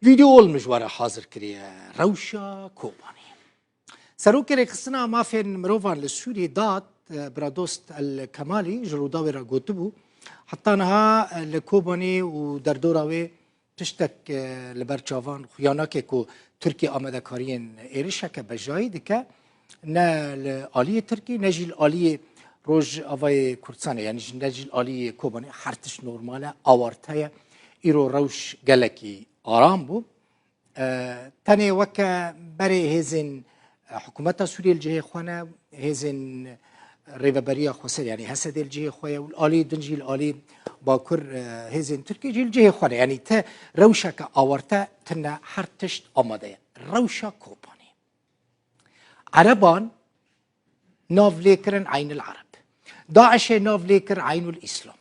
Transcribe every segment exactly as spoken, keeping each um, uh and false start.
Vîdeo ol min ji we re hazir kiriye. Rewşa Kobanê. Serokê Rêxistina Mafên Mirovan li Sûriyê DAD, e, Biradost El Kemalî ji Rûdawê re gotibû, heta niha, e, li Kobanê û derdora wê tiştek, e, li ber çavan xuya nake ku Tirkiye amadekariyên êrişeke bejayî dike, ne li aliyê Tirkî, ne jî li aliyê Rojavayê Kurdistanê, yanî jî ne jî li aliyê Kobanê, her tişt normal e, awarte ye. Îro rewş gelekî aram bû. E, tenê weke berê hêzên, e, hikûmeta Sûriyê li cihê xwe ne, hêzên Rêveberiya Xweser, yanî H S D li cihê xwe ye û li alî din jî li alî Bakur, e, hêzên Tirkiyê jî li cihê xwe ne. Yanî ti rewşeke awarte tune, her tişt amade ye. Rewşa Kobanê. Ereban nav lê kirin Eynil Ereb. DAIŞê nav lê kir Eynul Îslam.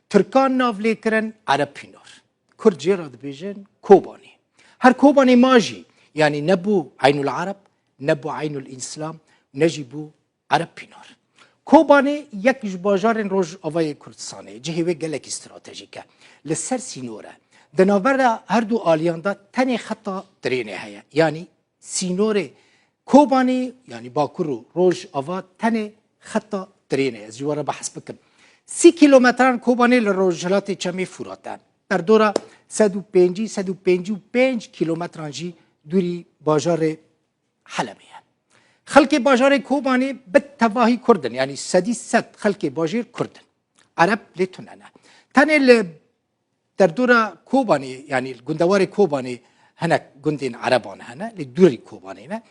Tirkan nav lê kirin Ereb Pînar. Kurd jê re dibêjin Kobanê. Her Kobanê ma jî, yanî ne bû Eynul Ereb, ne bû Eynul Îslam, ne jî bû Ereb Pînar. Kobanê yek ji bajarên Rojavayê Kurdistanê, cihê wê gelekî stratejîk e. Li ser sînor e. Di navbera her du aliyan de tenê xeta trênê heye. Yanî sînorê Kobanê, yanî Bakur û Rojava tenê xeta trênê ye. Ez ji we re behs bikim. Sî kîlometran Kobanê li rojhilatê Çemê Furat e. Derdora sed û pêncî, sed û pêncî û pênc kîlometran jî dûrî bajarê Helebê ye. Xelkê bajarê Kobanê bi tevahî Kurd in, yanî sedî sed xelkê bajêr Kurd in. Ereb lê tune ne. Tenê li derdora Kobanê, yanî li gundewarê Kobanê hinek gundên Ereban hene, lê dûrî Kobanê ne.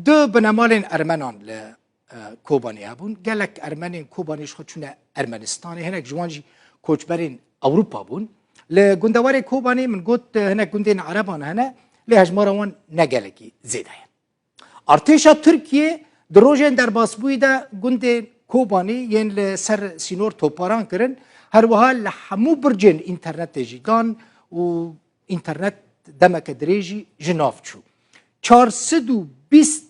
Du binemalên Ermenan li, e, Kobanê hebûn. Gelek Ermenên Kobanê ji xwe çûne Ermenistanê. Hinek ji wan jî koçberên Ewropa bûn. Li gundewarê Kobanê min got, e, hinek gundên Ereban hene, lê hejmara wan ne gelekî zêde ye. Artêşa Tirkiyê di rojên derbasbûyî de gundên Kobanê yên li ser sînor toparan kirin, her wiha li hemû bircên înternetê jî dan û înternet demeke dirêj jî ji nav çû. Çar sed û bîst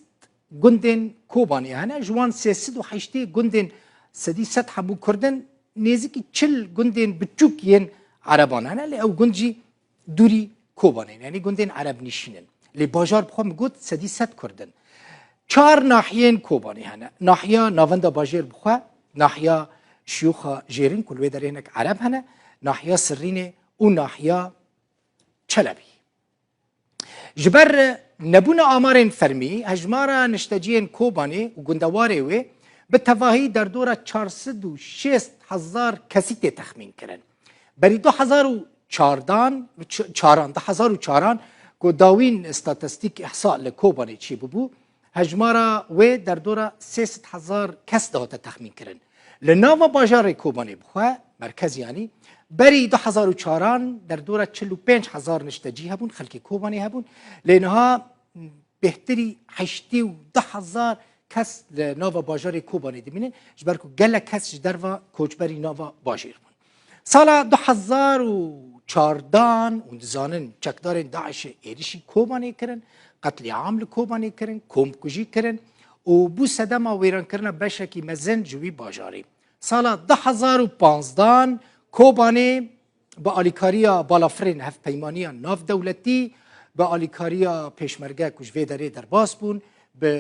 gundên Kobanê hene, ji wan sê sed û heştê gundên sedî sed hemû Kurd in, nêzîkî çil gundên biçûk yên Ereban hene, lê ew gund jî dûrî Kobanê ne, yanî gundên Ereb nîşîn in. Lê bajar bi xwe min got sedî sed Kurd in. Çar nahiyên Kobanê hene. Nahiya navenda bajêr bi xwe, nahiya Şiyûxa Jêrin ku li wê derê hinek Ereb hene, nahiya Sirrînê û nahiya Çelebî. Ji ber nebûna amarên fermî, hejmara nişteciyên Kobanê û gundewarê wê bi tevahî derdora çar sed û şêst hezar kesî tê texmîn kirin. Berî du hezar û çardan, ç-, çaran, du hezar û çaran ku dawîn statistîk îhsa li Kobanê çêbûbû, hejmara wê derdora sê sed hezar kes dihate texmîn kirin. Li nava bajarê Kobanê bi xwe, merkez yanî, berî du hezar û çaran derdora çil û pênc hezar niştecî hebûn, xelkê Kobanê hebûn. Lê niha bêhtirî heştê û du hezar kes li nava bajarê Kobanê dimînin, ji ber ku gelek kes ji derva koçberî nava bajêr bûn. Sala du hezar û çardan, hûn dizanin çekdarên DAIŞê êrişî Kobanê kirin, qetlîam li Kobanê kirin, komkujî kirin û bû sedema wêrankirina beşekî mezin ji wî bajarî. Sala du hezar û panzdan Kobanê bi alîkariya balafirên hevpeymaniya navdewletî, bi alîkariya pêşmerge ku ji vê derê derbas bûn, bi,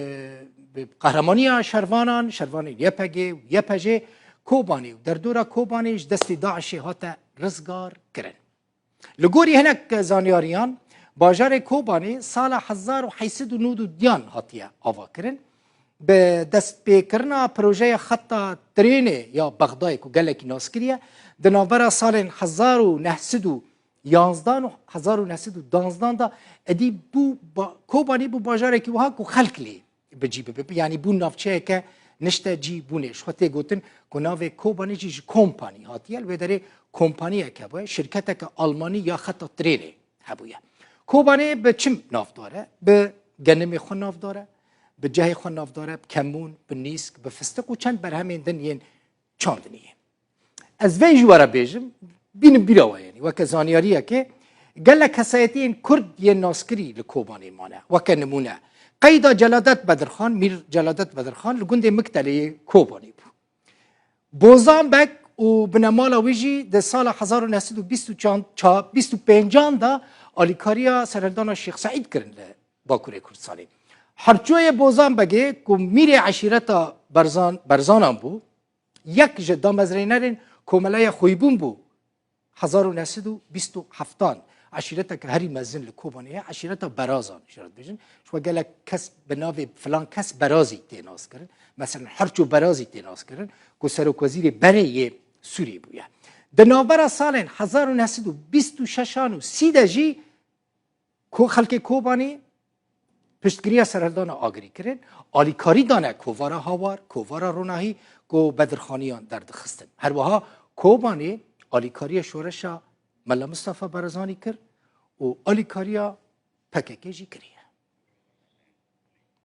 bi qehremanîya şervanan, şervanên Y P G û Y P J, Kobanê û derdora Kobanê ji destê DAIŞê hate rizgar kirin. Li gorî hinek zanyariyan, bajarê Kobanê sala hezar û heyt sed û nod û duyan hatiye avakirin. Bi destpêkirina projeya xeta trênê ya Bexdayê ku gelekî naskirî ye, di navbera salên hezar û neh sed û yanzdan û hezar û neh sed û danzdan de êdî bû ba-, Kobanê bû bajarekî wiha ku xelk lê bi cî bibe. Yanî bû navçeyeke nişte cî bûnê. Ji xwe tê gotin ku navê Kobanê jî ji kompanî hatiye. Li wê derê kompaniyeke bûye, şirketeke Almanî ya xeta trênê hebûye. Kobanê bi çi navdar e? Bi genimê xwe navdar e, bi cehê xwe navdar e, bi kemûn, bi nîsk, bi fistiq û çend berhemên din yên çandiniyê. Ez vê ji we re bêjim, bînin bîra we, yanî weke zanyariyekê, gelek kesayetiyên Kurd yên naskirî li Kobanê mane. Weke nimûne, qeyda Celadet Bedirxan, Mîr Celadet Bedirxan li gundê Miktelê yê Kobanê bû. Bozan Beg û binemala wî jî di sala hezar û neh sed û bîst û çar, ça-, bîst û pêncan de alîkariya serhildana Şêx Seîd kirin li Bakurê Kurdistanê. Herçoyê Bozan Begê ku mîrê eşîreta Berzan, Berzanan bû, yek ji damezrênerên Komeleya Xwîbûn bû. Hezar û neh sed û bîst û heftan eşîreteke herî mezin li Kobanê ye, eşîreta Berazan jê re dibêjin. Ji xwe gelek kes bi navê filan kes Berazî tê naskirin. Mesela Herço Berazî tê naskirin ku serokwezîrê berê yê Sûriyê bûye. Di navbera salên hezar û neh sed û bîst û şeşan û sî de jî ku xelkê Kobanê piştgiriya serhildana Agirî kirin, alîkarî dane kovara Hawar, kovara Ronahî ku bedirxaniyan derdixistin. Her wiha Kobanê alîkariya şoreşa Mela Mistefa Barzanî kir û alîkariya P K K jî kirî.